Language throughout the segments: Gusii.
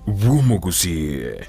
bw'Omogusii.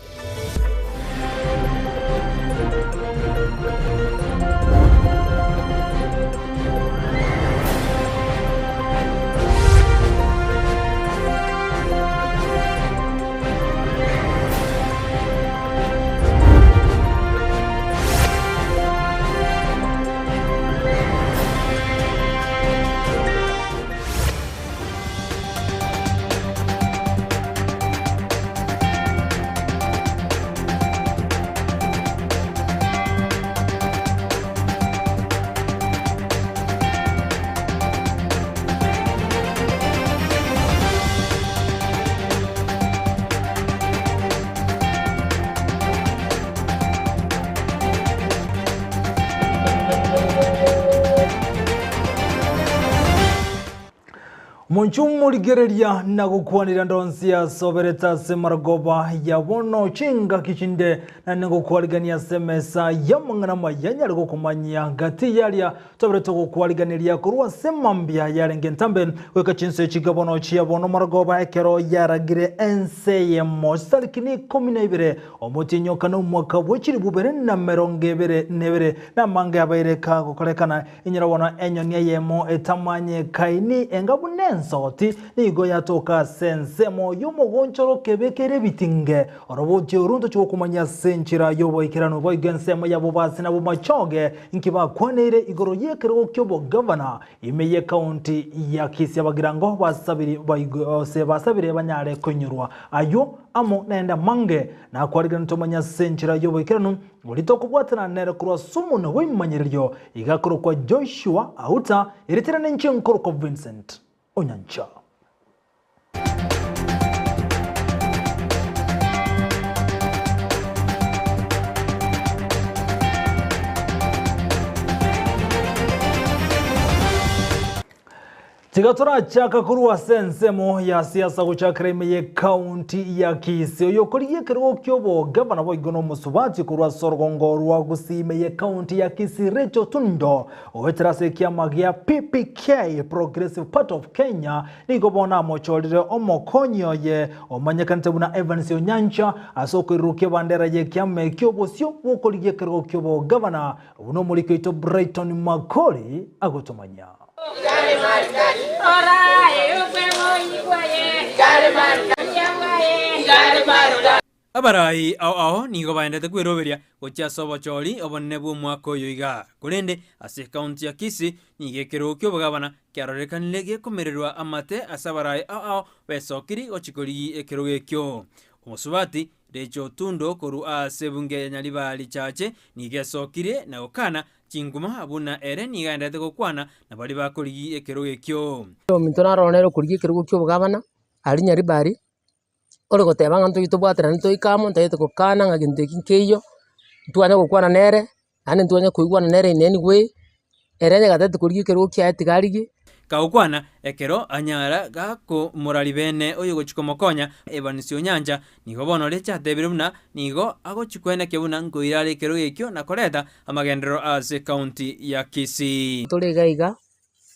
Monche omorigereria na gokwanera ndonsi asoberete ase marogoba ya bono chingaki chinde, naende ngokwarigania ase emesa y'amang'ana amaya nyare gokomanyia gati y'aria toberete gokwariganeria korwa ase mambia yarenge entambe goika chinse chika bono chia bono marogoba ekero yaragire ense eyemo chitariki n'ikomi na ibere omotienyi o kane omwaka bwe chilifu bibere na emerongo ebere na ebere namange abaire kagokorekana Inyora bono enyoni eyemo etamanyekaini enga buna ensoti, nigo yatoka ase ensemo y'omogonchoro kebekeire ebitinge. Oroboti oru ntochi gokomanya ase enchera y'oboikeranu. Boigo ensemo y'abobasi na bomachoge inki bakwaneire igoro y'ekerogo ki'obogavana ime y'ekaunti ya Kisii. Abagirango basabiri gose basabire banyare koinyorwa aywo amo naende amange. Nakwarigane tomanye ase enchera y'oboikeranu Oria tokobwatana nere korwa ase omonwa bw'ebimanyererio iga akorokwa Joshua Auta, erieta riane inche nkorokwa Vincent Onyancha. Tiga torachaka korwa ase ensemo ya siasa gochakera ime ye county ya Kisii. Oyokorigia ekerogo ki'obogavana boigo nomosubati korwa ase orogongo rwa Gusii ime ye county ya Kisii Rachel Tundo oetera ase ekiama gia PPK, Progressive Party of Kenya, nigo bono amochorire omokonyi oye omanyekanete buna Evans Onyancha ase okoirurukia ebandera y'ekiama ekio obosio bw'okorigia ekerogo ki'obogavana buna omoriki oito Brighton Makori agotomanya. Abarai ao ao nigo baendete kweroberia gochia ase obochori obonene bw'omwaka oyo iga. Korende ase ekaunti ya Kisii nigo ekerogo ki'obogabana kiarorekanire gekomererwa amate ase abarai ao ao besokiri gochia korigia ekerogo ekio. Omosubati Rachel Otundo korwa ase ebunge ya Nyaribari Chache nigo esokirie na gokana Chinguma buna ere nigo aenderete gokwana na baria bakorigia ekerogo ekio. Ominto naroro nere okorigia ekerogo ki'obogabana aria Nyaribari, ore goteba ng'a ntochi tobwaterane toike amo, ntagete gokana ng'a gento eki nkeiyo, ntwanye gokwana nere, naende ntwanye koigwana nere in any way, ere onye gatagete korigia ekerogo kiaye tiga arigie. Kagokwana ekero anyara gakomorari bene oyogochia komokonya, Evans Onyancha, Nigo bono riche atebire buna nigo agochia koenekia buna nkoira are ekerogo ekio na koreta amagenderero ase ekaunti ya Kisii. Tore iga iga,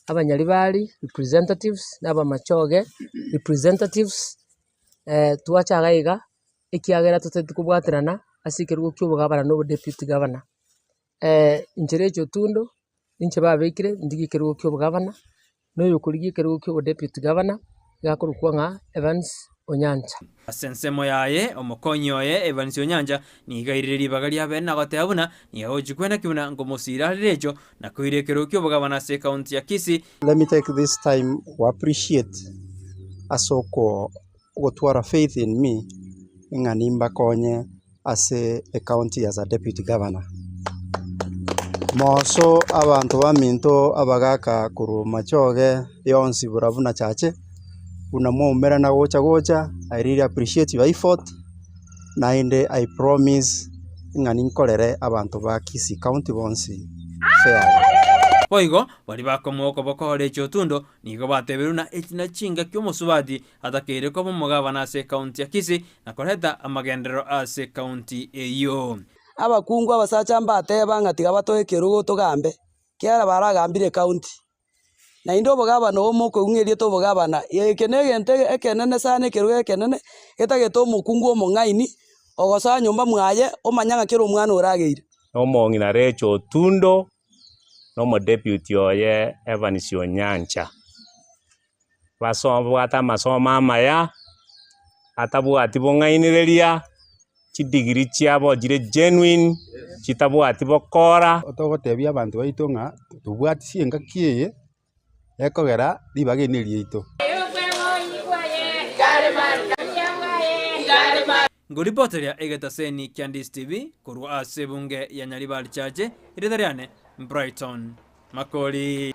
abanyaribari representatives na abamachoge representatives, twacha iga iga ekiagera totagete kobwaterana ase ekerogo kia obogabana na obodeputy governor. Inche Rachel Otundo, ninche babekire ndigie ekerogo kia obogavana, na oyokorigia ekerogo kia obodeputy governor, iga akorokwa ng'a Evans Onyancha. Ase ensemo yaye, omokonyi oye Evans Onyancha nigo airire ribaga ria bene na goteba buna nigo agochia kwenaki buna nkomosiira are Rachel na koira ekerogo ki'obogavana ase ekaunti ya Kisii. Let me take this time go appreciate ase oko ogotwara faith in me ng'a nimbakonye ase ecounty as a deputy governor. Moso abanto baminto abagaka korwa machoge yonsi buna buna chache, buna mwaumerana gocha gocha, I really appreciate your effort, naende I promise ng'a ninkorere abanto ba Kisii county bonsi fairly. Boigo baria bakomoa okoboko ore otundo nigo batebirie buna echi nachingaki omosubati Atakeire koba omogabana ase ekaunti ya Kisii na koreta amagenderero ase ekaunti eyio. Abakungu abasacha mbateba ng'a tiga batoe ekerogo togambe, ekiagera baragambire ecounty. Naende obogabana obo mokoigwa ng'a erieta obogabana, eke na egento ekenene sana ekerogo ekenene, getagete omokungu omong'aini, ogosoa nyomba mwaye, omanya ng'a kera omwana orageire. Na omong'ina Rachel Otundo, na omodeputy oye Evans Onyancha. Babwate amasomo amaya, atabwati bong'ainereria, chidegree chiabo chire genuine, chitabwati bokora. Togotebia abanto baito ng'a tobwati engaki eye ekogera ribaga eri neriaito. Ngoripoteria egetaseni kia Ndisi TV korwa ase ebunge ya Nyaribari Chache, erieta riane Brighton Makori.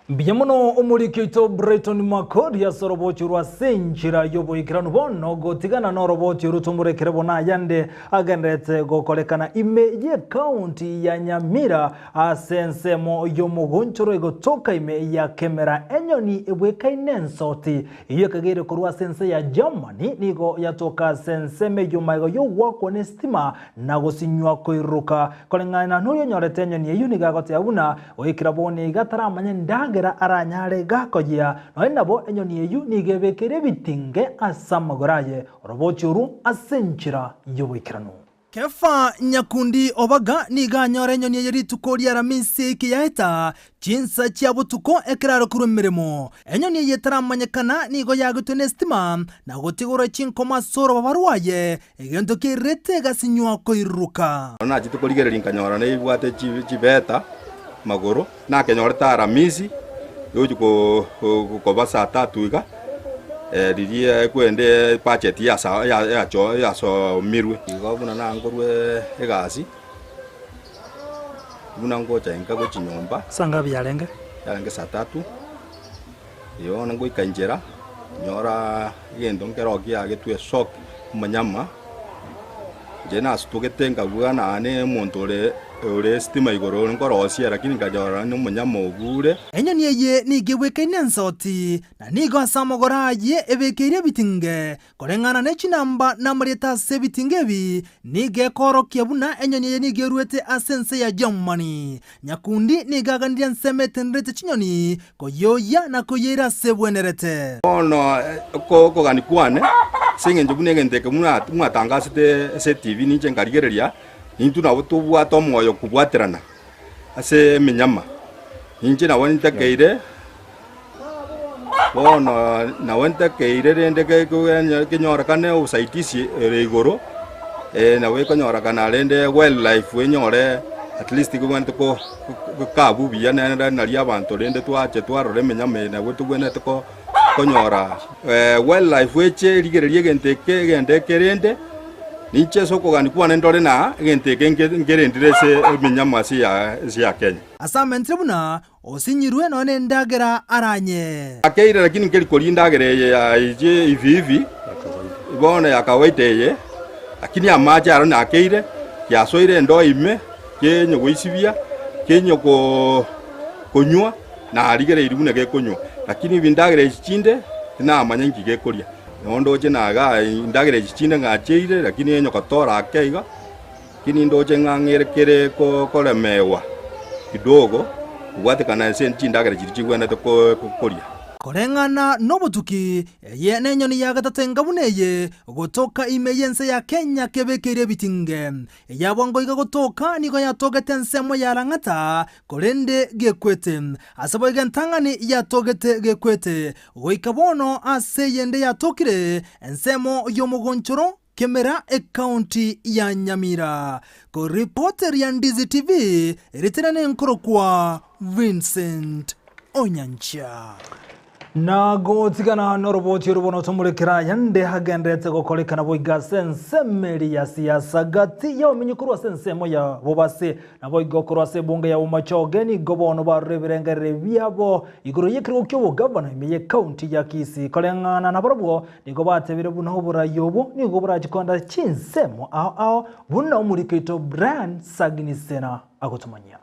Mbuya mono omoriki oito Brighton Makori ase orobochi rwa ase enchera y'oboikeranu bono gotigana n'orobochi rotomorekere bono ayande agendererete gokorekana ime y'ecounty ya Nyamira ase ensemo y'omogonchoro egotoka ime ya Kemera enyoni ebwekaine ensoti Eyio ekageire korwa ase ense ya Germany nigo yatoka ase ensemo eyio magega y'ogoakwa n'esitima na gosinywa koiruruka. Koreng'ana noria onyorete enyoni eyio nigo agoteba buna goikera bono iga taramanya endagera aranyare gakoyia. Nonya nabo enyoni eyio nigo ebekeire ebitinge ase amagoro aye, orobochi orwo ase enchera y'oboikeranu. Kefa nyakundi obaga nigo anyora enyoni eye rituko ri'Aramisi eke yaeta, chinsa chia botuko ekero are korwa emeremo. Enyoni eye etaramanyekana nigo yagetwe nesitima na gotigorwa chinkoma ase orobaba rwaye, egento kerirete egasinywa koiruruka. Nachete korigereria nkanyora nebwate chibeta magoro, Nakenyorete Aramisi, gochia koba saa tatu iga, riria ekwende ebudget yasomirwe. Igo buna nangorwe egasi, buna ngocha inka gochia nyomba. Saa ngapi yarenge? Yarenge saa tatu, igo bono ngoika nchera, nyora egento nkero kiagetwe eshock, omonyama. Inche nasutugete nkabua naane omonto ore ore esitima igoro ore nkorosia, lakini nkanyora nomonyama ogure. Enyoni eye nigo ebwekaine ensoti, na nigo ase amagoro aye ebekeire ebitinge. Koreng'ana ne chinamba na amarieta ase ebitinge ebi, nigo ekoorokia buna enyoni eye nigo eruete ase ense ya Germany. Nyakundi nigo aganirie ensemo etenderete chinyoni, koyoyia na koyeira ase ebwenerete. Bono okogania kwane, ase engencho buna egento eke mwatangasete ase etibi ninche nkarigereria, intwe nabo tobwate omoyo kobwaterana ase emenyama. Inche nabo ntakeire, bono nabo ntakeire rende kenyorekane obosaidisi ere igoro, nabo ekonyorekana rende wildlife enyore at least kobwenerete gokabu buya naende nario abanto rende twache twarora emenyama eye nabwo tobwenerete konyora wildlife eche erigererie egento eke egento eke rende, ninche ase okogania kwane ndore na egento eke nkerendire ase emenyama ase ya Kenya. Ase amentire buna osinyirwe nonya nendagera aranye. Akeire lakini nkeri koria endagera eye ya eche hivi hivi bono ya kawaida eye, lakini amache aro nakeire, kiasoire endoo ime, kenye goisibia, kenye konywa, narigereirie buna gekonywa. Lakini endagera echi chinde, tinamanya inki gekoria. Nabo ndoche naga endagera echi chinde ng'acheire, lakini onye gotora ake iga. Lakini ndoche ng'a ng'ere kere koremewa kidogo kobwatekana ase chindagera chiria chigwenerete koria. Koreng'ana nobotuki, eye nenyoni ya gatato enga buna eye gotoka ime y'ense ya Kenya kebekeire ebitinge. Eya bwango iga gotoka nigo yatogete ensemo ya Lang'ata korende gekwete. Ase boigo entang'ani yatogete gekwete goika bono ase eyende yatokire ensemo y'omogonchoro Kemera ekaunti ya Nyamira. Koripoteria Ndizi TV eritere nenkorokwa Vincent Onyancha. Na gotigana noroboti oro bono tomorekera ayande agenderete gokorekana boigo ase ensemeri ya siasa gati y'abamenyi korwa ase ensemo ya bobasi Naboigo korwa ase ebunge ya Bomachoge nigo bono barure ebirengererio biabo igoro y'ekerogo ki'obogavana ime y'ecounty ya Kisii. Koreng'ana nabarabwo nigo batebire buna oborai obwo nigo borachie koenda chinsemo ao ao buna omoriki oito Brian Sagini Sena agotomanyia.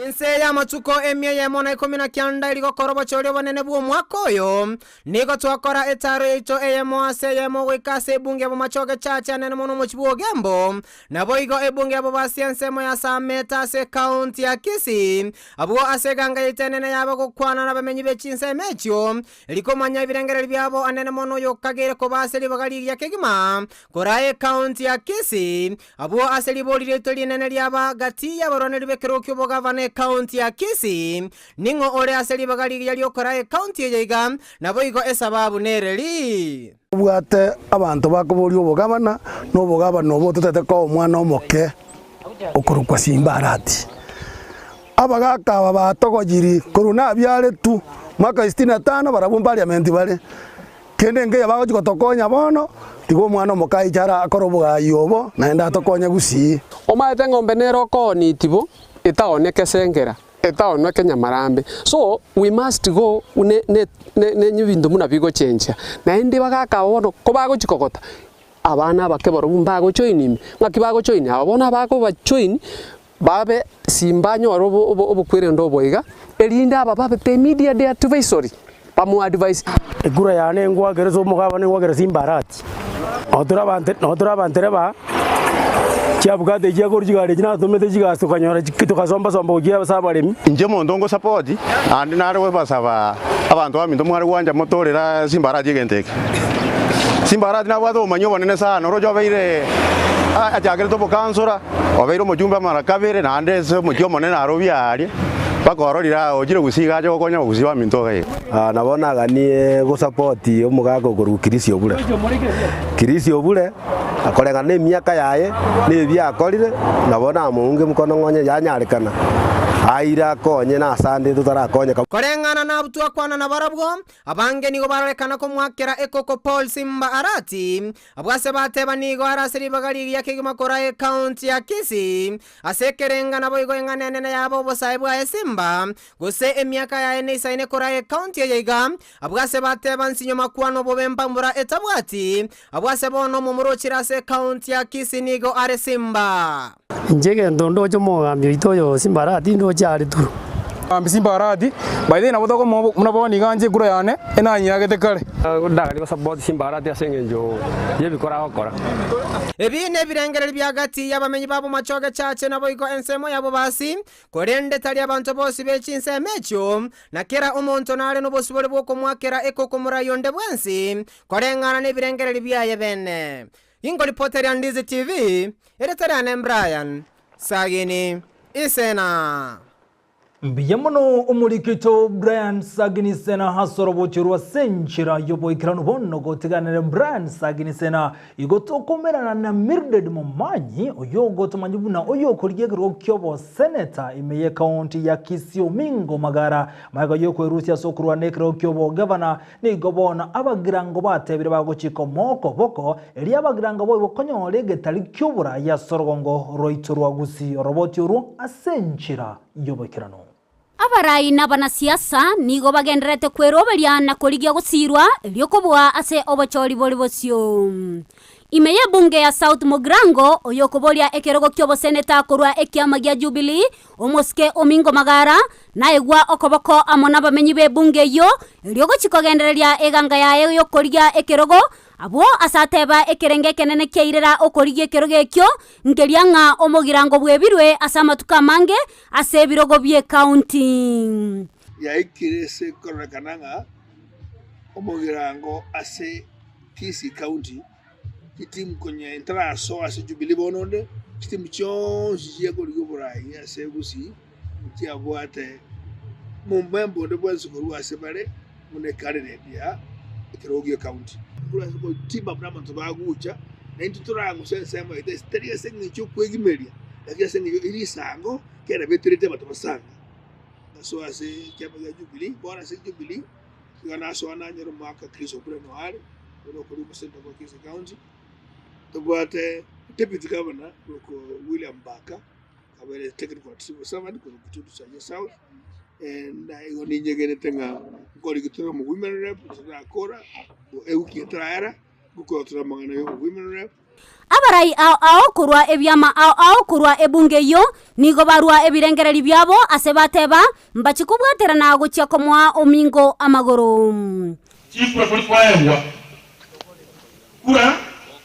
Inse y'amatuko emia eyemo na ikomi na kianda erigokora obochori obonene bw'omwaka oyo, nigo twakora etaaro yaito eyemo ase eyemo goika ase ebunge ya Bomachoge Church anene mono omochie bw'Ogembo, naboigo ebunge ya Bobasi ensemo ya Sameta ase ekaunti ya Kisii, abwo ase eganga yaito enene yaba gokwana nabamenyi be chinsemo echio, Rikomanya ebirengererio biabo anene mono oyokageire koba ase ribaga rigiya kegima, koraa ekaunti ya Kisii, abwo ase ribori riaito rinene riaba gati y'abarwaneri b'ekerogo ki'obogavana ekaunti ya Kisii. Ning'o ore ase ribaga rigiya riokoraa ekaunti eye iga? Naboigo esababu nereri. Obwate abanto bakoboria obogavana, na obogavana obo totagete koa omwana omoke okorokwa Simba Arati. Abagaaka aba batogoyiri korwa nabiaretwe mwaka wa sitini na tano barabwo mpariamenti bare. Kende nkeiyo bagochia gotokonya bono, tiga omwana omoke aiche ara akore obogayi obo, naende atokonye gusii. Omanyete eng'ombe nere okooni itibo, etaoni ekesengera, etaoni ekenyamarambe. So, we must go ne ne ne ebinto buna bigochenchia. Naende bagaka aba bono, kobagochia kogota, abana abake barobwo mbagojoin ime, ng'aki bagojoin? Aba bono abakobajoin, Babe simbanyore obokwerenda obo iga, erinde aba babe the immediate advisory, bamoadvise. Ekura yane ngwakere ase omogabane ngwakere Simba Arati. Nabo tore abantereba chiabukate echi chiakorwa chigari echi natomete chigasi tokanyora togasomba somba gochia ase abaremi. Inche omonto ngosapoti, naende nare gobasaba abanto baminto mware gwancha motorere Simba Arati egento eke. Simba Arati nabwate obomanyi obonene sana, oroche obeire achakerete obokansora. Obeire omochumbe amara kabere, naende ase omochie omonene arobie aaria, mpaka ororire aa ochire gusii iga ache gokonya abagusii baminto iga iga. Nabo naganie gosapoti omogaka okorwa Kirisi Obure. Kirisi Obure koreng'ana nemiaka yaye na ebi akorire, nabo namounge mokono ng'onye yanyarekana aire akonye nasande totarakonyeka. Koreng'ana nabwo twakwana nabarabwo, abange nigo barorekana komwakera ekoko Paul Simba Arati, Abwo ase bateba nigo are ase ribaga rigiya kegima korwa ekaunti ya Kisii, ase ekerenga naboigo eng'ana enene yabo obosae bwaye Simba, gose emiaka yaye neisaine korwa ekaunti eye iga. Abwo ase bateba nsinyo makwano obobe mbamura etabwati. Abwo ase bono omomura ochire ase ekaunti ya Kisii nigo are Simba. Inche egento ndoche omogambi oito oyo Simba Arati ndoche are turu. Omogambi Simba Arati, by the way nabo tokomoa buna bono iga inche ekura yane enanyiagete kare. Ndagari gosupport Simba Arati ase eng'encho y'ebikora agokora. Ebi nebirengererio bia gati y'abamenyi ba Bomachoge Chache naboigo ensemo ya Bobasi, korende tari abanto bonsi be chinsemo echio, na kera omonto nare nobosibore bw'okomoakera ekokomoraia onde bwensi, koreng'ana nebirengererio biaye bene. Ingoripoteria Ndizi TV, erieta riane Brian Sagini Isena. Mbuya mono omoriki oito Brian Sagini Isena ase orobochio rwa ase enchera y'oboikeranu bono gotiganere Brian Sagini Isena igo tokomerana na Mildred Momanyi oyo ogotomanya buna oyokorigia ekerogo ki'oboseneta ime y'ekaunti ya Kisii Omingo Magara magega y'okwerusia ase okorwana ekerogo ki'obogavana Nigo bono abagirango batebire bagochika omoko-boko, erio abagirango boigo konyora egetari ki'oboraai ase orogongo rwaito rwa Gusii, oroboti orwo ase enchera y'oboikeranu. Abarai na abanasiasa nigo bagendererete kweroberia na korigia gosiirwa erio kobua ase obochori bore bosio. Ime y'ebunge ya South Mugirango, oyokoboria ekerogo ki'oboseneta korwa ekiama gia Jubilee, Omosike Omingo Magara, naegwa okoboko amo nabamenyi b'ebunge eyio, erio gochia kogendereria eganga yaye y'okorigia ekerogo, abwo ase ateba ekerengo ekenene kiairera okorigia ekerogo ekio, nkeria ng'a omogirango bwebirwe ase amatuko amange ase ebirogo bi'ekaunti. Yaikire ase kororekana ng'a omogirango ase Kisii County, chitimu konya ntarasoa ase Jubilee bono onde, chitimu chionsi chiekorigia oborai ase Gusii nchiabwate momemba onde bwensi korwa ase bare buna ecandidate ya ekerogo gie county. Korwa ase gotimba buna abanto bagocha, na intwe torang'use ensemo yaito ase tari ase eng'encho y'okwegimeria, lakini ase eng'encho erisango kera beterete abanto basange. Nasoa ase ekiama gia Jubilee, bono ase Jubilee. Iga nasoa nanyora omwaka Chris Obure Noari, ore okoria omosenator bwa Kisii County, tobwate Deputy Governor korokwa William Mbaka, abere technical civil servant korwa Kitutu Chache South, na igo ninyegenete ng'a nkorigia tore omo women rep torakora ewiki eye teraera. Ngokotora amang'ana y'obowomen rep. Abarai ao ao korwa ebiama ao ao korwa ebunge eyio nigo barua ebirengererio biabo ase bateba, Mbachie kobwaterana gochia komoa omingo amagoro. Chikura tori koegwa, kura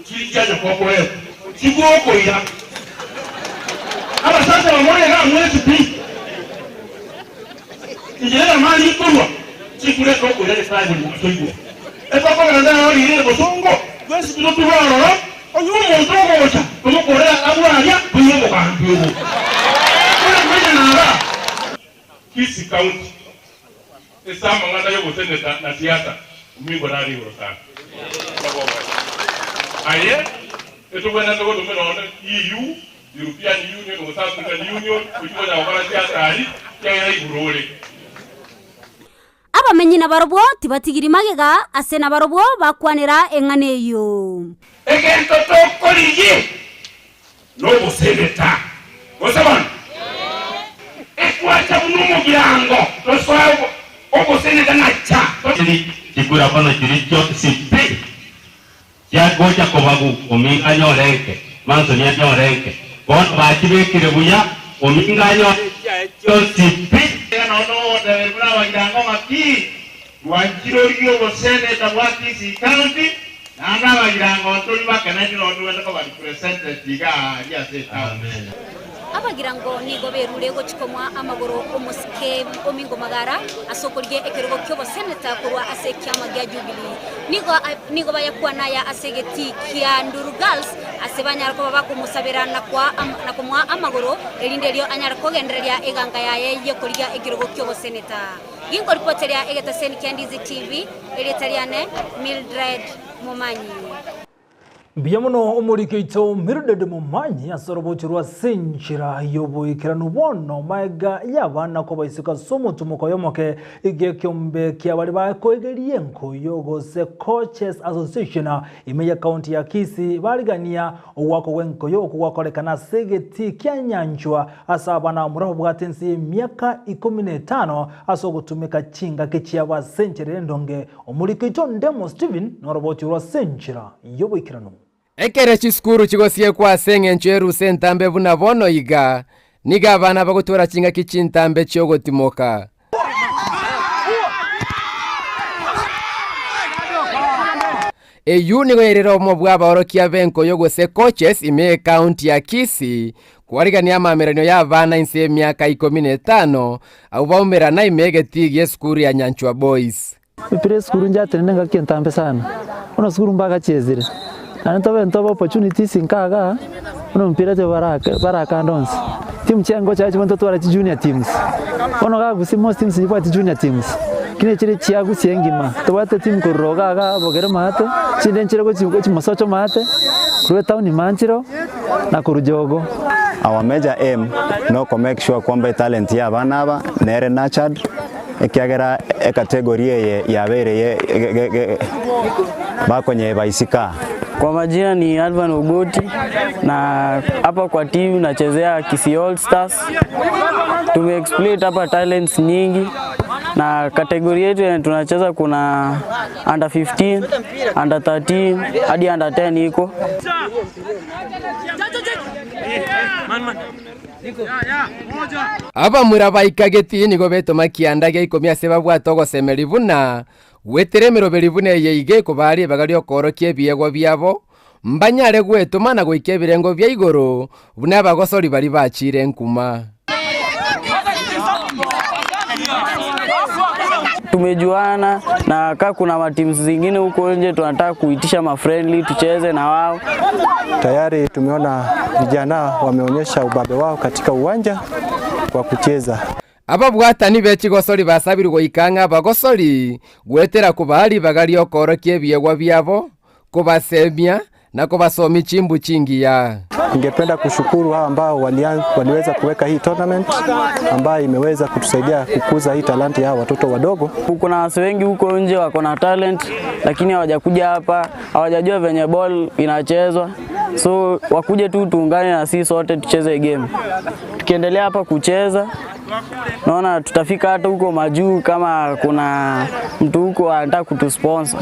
chiri chia nyoko okoegwa, chigwokoira. Abasacha bamore iga mwensi pi, inche nemani nkorua, chikura etokoira Nyasae bori mogaso igoro. Etokogenda nero riire bosongo, twensi pi totube ororo, onye omonto ogocha tomokorere agwo aria toiwe omogambi obo. Kore manya naba. Kisii County. Ase amang'ana y'ogoseneta na siasa, omingo nare igoro sana. Aye etogwenerete gotomera onde EU, European Union gose African Union gochia konya gokora siasa aria, ekiagera igoro ore. Abamenyi nabarobwo tibatigiri magega, ase nabarobwo bakwanera eng'ana eyio. Egento tokorigia nogoseneta, gose bono? Ekwacha buna omogirango, tosoe ogoseneta na cha. Chikura bono chiria chionsi pi chiagocha kobagu, ominga anyore enke, Mansoni anyore enke. Bono bachibekire buya, ominga anyore echiaye chionsi pi. Iga nao nogoteberia buna abagirango ng'a ki, twanchire origie oboseneta bwa Kisii County, naende abagirango ntori bakenaini nonye togende koba represented iga aria ase etown. Abagirango nigo berure gochia komoa amagoro omosike Omingo Magara ase okorigia ekerogo ki'oboseneta korwa ase ekiama gia Jubilee. Nigo nigo bayakwana aya ase egetii kia Nduru Girls ase banyare koba bakomosabera na koa na komoa amagoro erinde erio anyare kogendereria eganga yaye y'okorigia ekerogo ki'oboseneta. Ginkoripoteria egetaseni kia Ndizi TV, erieta riane Mildred Momanyi. Mbuya mono omoriki oito Mildred Momanyi ase orobocho rwa ase enchera y'oboikeranu bono maega y'abana kobaiseka ase omotumoko oyomoke iga ekiombe kia baria bakoegeria enkoyo gose Coaches Association ime ye county ya Kisii barigania ogwakwa gwenkoyo okwo gwakorekana ase egetii kia Nyanchwa ase abana abamura babwate ense y'emiaka ikomi na etano ase ogotumeka chingaki chiabo ase enchera endonge Omoriki oito Ndemo Stephen noroboti orwo ase enchera y'oboikeranu. Ekero chisukuru chigosiekwa ase engencho y'erusa entambe buna bono iga, nigo abana bagotwara chingaki chintambe chi'ogotimoka. Eyio nigo yairire obomo bw'abaorokia b'enkoyo gose coaches ime y'ecounty ya Kisii kwarigania amameranio y'abana inse y'emiaka ikomi na etano abwo baumerana ime y'egetii gi'esukuru ya Nyanchwa Boys. Epira esukuru njatenene engaki entambe sana, bono sukuru mbagachesire, naende tobe ntobe opportunities nka igaa, buna omopira tibarake barakande onsi. Timu chia ngocha chibwe ntotware chi junior teams, bono iga gusii most teams nchibwati junior teams, lakini chire chia gusii engima, tobwate timu korwa iga igaa bogere maate, chinde nchire gochi gochi mosocho maate, korwa etown manchiro, na korwa jogo. Our major aim no ko make sure kwamba etalent ya abana aba nere nurtured ekiagera ecategory eye yabeire ye ge bakonyeba isiko aa. Kwa majina ni Alvan Ogoti na hapa kwa team nachezea Kisii All Stars. Tumeexploit hapa talents nyingi na kategori yetu yenye tunacheza kuna under 15, under 13 hadi under 10 iko. Abamura baika getii nigo betoma kianda gia ikomi ase babwate ogosemeria buna gwetera emeroberi buna eye iga ekobaa ribaga ri'okoorokia ebiegwa biabo, mbanyare gwetoma na goika ebirengo bia igoro buna abagosori baria bachiire enkuma. Tumejuana na kaa kuna mateams zingine huko nje tunataka kuitisha ma friendly tucheze na wao. Tayari tumeona vijana wameonyesha ubabe wao katika uwanja wa kucheza. Ababwatani be chigosori basabirwe goika ang'e abagosori goetera kobaa ribaga ri'okoorokia ebiegwa biabo, kobasemia, na kobasomia chimbu chingiya. Ningependa kushukuru hao ambao waliweza kuweka hii tournament ambayo imeweza kutusaidia kukuza hii talanta ya watoto wadogo. Kuna watu wengi huko nje wako na talent lakini hawajakuja hapa, hawajajua venye ball inachezwa. So wakuje tu tuungane na sisi sote tucheze game. Tukiendelea hapa kucheza naona tutafika hata huko majuu kama kuna mtu huko anataka kutusponsor.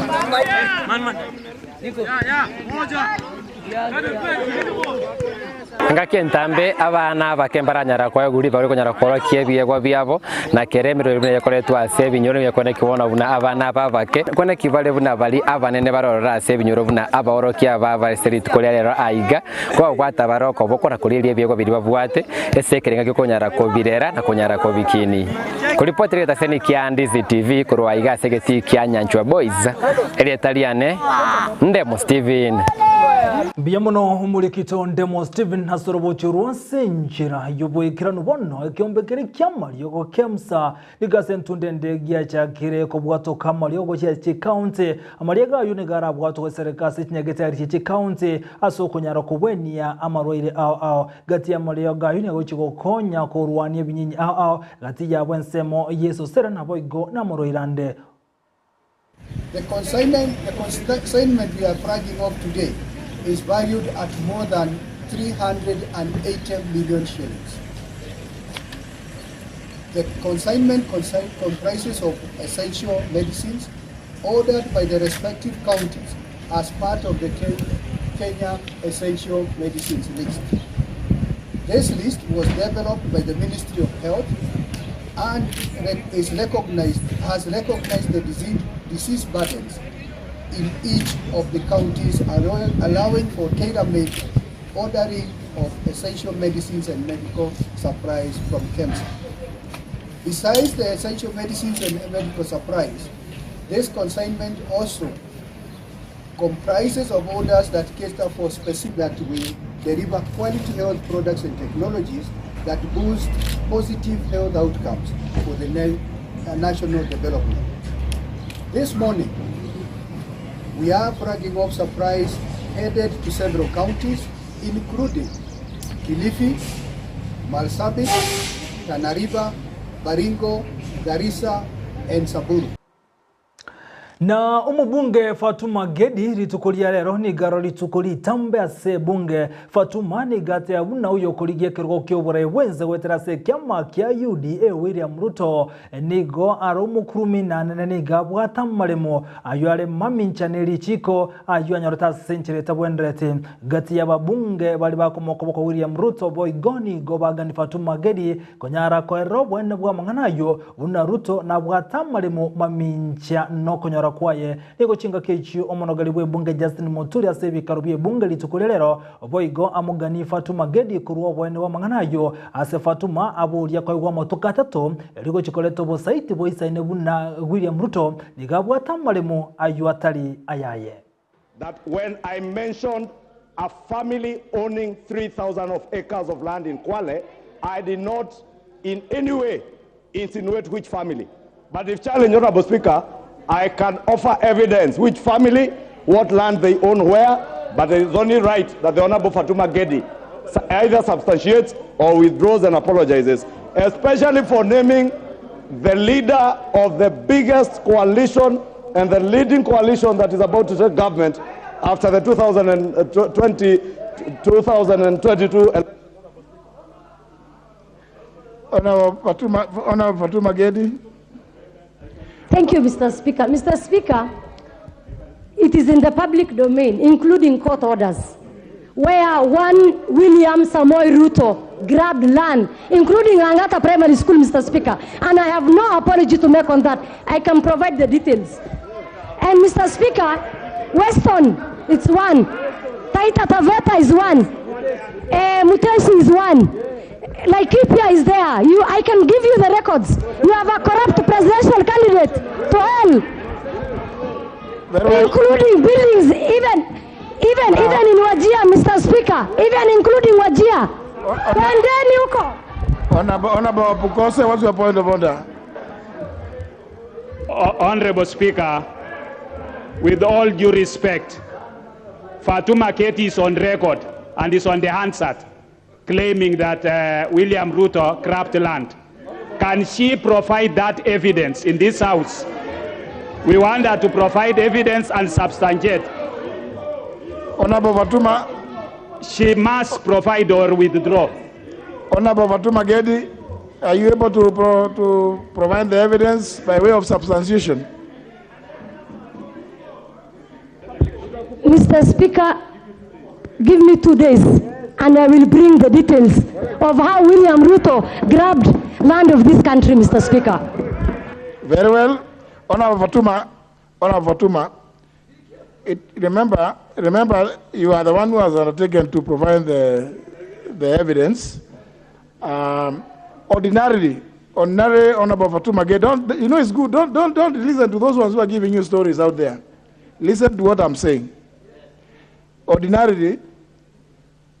Engaki entambe abana abake mbaranyara koegwa ribaga ri'okonyara koorokia ebiegwa biabo, na kera emerero buna yakoretwe ase ebinyoro nigo ekwenekigwa bono buna abana aba abake, kweneki bare buna baria abanene barorore ase ebinyoro buna abaorokia aba ase rituko ria rero aiga, kobabwata bare okoboko na korieria ebiegwa biria babwate ase ekerengo gi'okonyara kobirera na konyara kobikinia. Koripoti ri'egetaseni kia Ndizi TV korwa aiga ase egetii kia Nyanchwa Boys, erieta riane Ndemo Steven. Mbuya mono omorikito Ndemo Steven ase orobochio rwa ase enchera y'oboikeranu bono ekeombe keria ki'amariogo KEMSA nigo ase entunda ende giachakire kobwatoka amariogo chia chikaunti. Amariego ayio nigo arabwatwe gosereka ase chinyagetari chie chikaunti ase okonyara kobwenia amarwaire ao ao. Gati y'amariogo ayio nigo agochia gokonya korwania ebinyinyi ao ao gati yabo ensemo y'esosera naboigo namarwaire ande. The consignment, the consignment we are flagging off today is valued at more than 380 million shillings. The consignment consign, comprises of essential medicines ordered by the respective counties as part of the Kenya Essential Medicines List. This list was developed by the Ministry of Health and is recognized, has recognized the disease, disease burdens in each of the counties, allowing for tailor-made ordering of essential medicines and medical supplies from KEMSA. Besides the essential medicines and medical supplies, this consignment also comprises of orders that cater for specific that we deliver quality health products and technologies that boost positive health outcomes for the national development. This morning, we are flagging off supplies headed to several counties, including Kilifi, Marsabit, Tana River, Baringo, Garissa, and Samburu. Na omobunge Fatuma Gedi rituko ria rero nigo aro rituko ritambe ase ebunge. Fatuma nigo atea buna oyokorigia ekerogo kia oborai bwense goetera ase ekiama kia UDA William Ruto nigo are omokurumi nanene nigo abwate amaremo ayio are mamincha ne richiko ayio anyorete ase enchera etabwenereti. Gati y'ababunge baria bakomoa okoboko William Ruto boigo nigo bagani Fatuma Gedi Konyara koerera oboene bw'amang'ana ayio, buna Ruto nabwate amaremo mamincha nokonyora kwaye, nigo chingaki echio omonogeri bw'ebunge Justin Muturi ase ebikaro bi'ebunge rituko ria rero boigo amoganie Fatuma Gedi korwa oboene bw'amang'ana ayio. Ase Fatuma aboria koegwa amatuko atato erio gochia koreta obosaiti boisaine buna William Ruto nigo abwate amaremo ayio atari ayaye. That when I mentioned a family owning 3,000 of acres of land in Kwale, I did not in any way insinuate which family. But if challenged, Honorable Speaker, I can offer evidence which family, what land they own where, but it is only right that the Honorable Fatuma Gedi either substantiates or withdraws and apologizes, especially for naming the leader of the biggest coalition and the leading coalition that is about to take government after the 2020, 2022 election. Honorable Fatuma, Honorable Fatuma Gedi. Thank you, Mr. Speaker. Mr. Speaker, it is in the public domain, including court orders, where one William Samoei Ruto grabbed land, including Langata Primary School, Mr. Speaker. And I have no apology to make on that. I can provide the details. And Mr. Speaker, Weston, it's one. Taita Taveta is one. Mutesi is one. Laikipia is there. You, I can give you the records. You have a corrupt presidential candidate to hell, including buildings, even, even, even in Wajir, Mr. Speaker, even including Wajir. Twendeni huko. Honorable, Honorable Pukose, what's your point of order? Honorable Speaker, with all due respect, Fatuma Keti is on record and is on the Hansard claiming that William Ruto grabbed land. Can she provide that evidence in this house? We want her to provide evidence and substantiate. Honorable Fatuma. She must provide or withdraw. Honorable Fatuma Gedi, are you able to, to provide the evidence by way of substantiation? Mr. Speaker, give me 2 days and I will bring the details of how William Ruto grabbed land of this country, Mr. Speaker. Very well. Honorable Fatuma, Honorable Fatuma, remember, you are the one who has undertaken to provide the evidence. Ordinarily, Honorable Fatuma, don't, you know it's good. Don't listen to those ones who are giving you stories out there. Listen to what I'm saying. Ordinarily,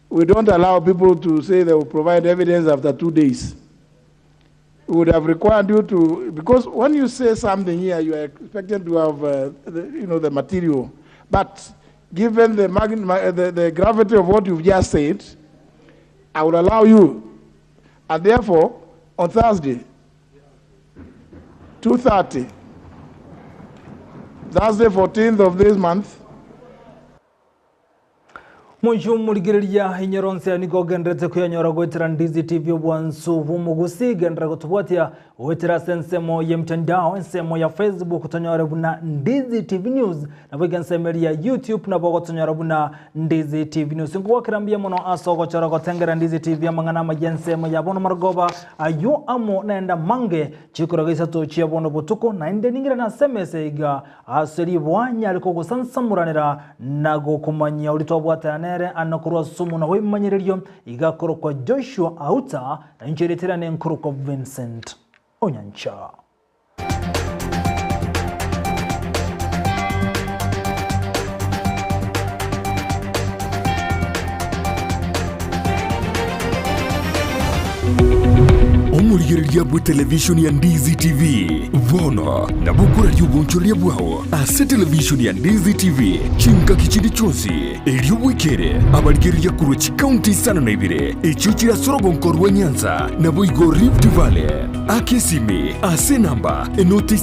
we don't allow people to say they will provide evidence after 2 days. We would have required you to, because when you say something here, you are expected to have, the material. But given the gravity of what you've just said, I will allow you. And therefore, on Thursday, 2:30, Thursday 14th of this month, Mwisho murigereria inyoronse nigo genderete kuyanyora gwetera Ndizi TV obwansu bw'omugusi gendera gotubwatia gwetera ase ensemo ya mtandao, ensemo ya Facebook tonyore buna Ndizi TV News, nabo iga ensemo ya YouTube nabo gotonyora buna Ndizi TV News. Nkogwakera mbuya mono ase ogochora gotengera Ndizi TV amang'ana amaya ensemo ya bono marogoba ayo amo naenda mange chikoroga isato chia bono botuko, naende ningira na semese iga ase ribwanya ariko gosansamuranira na gokomanyia ori twabwatana nere anakorwa sumu na wimanyererio igakorokwa Joshua Auta na inchereterane nkorokwa Vincent Onyancha. Omorigereria bwe television ya Ndizi TV bono nabokuraria obonchoreria bwao ase television ya Ndizi TV chinkaki chindi chonsi erio bwikere abarigereria korwa chikaunti 52 echio chirasorogonkorwa Nyanza nabo igo Rift Valley akesimi ase namba enoti.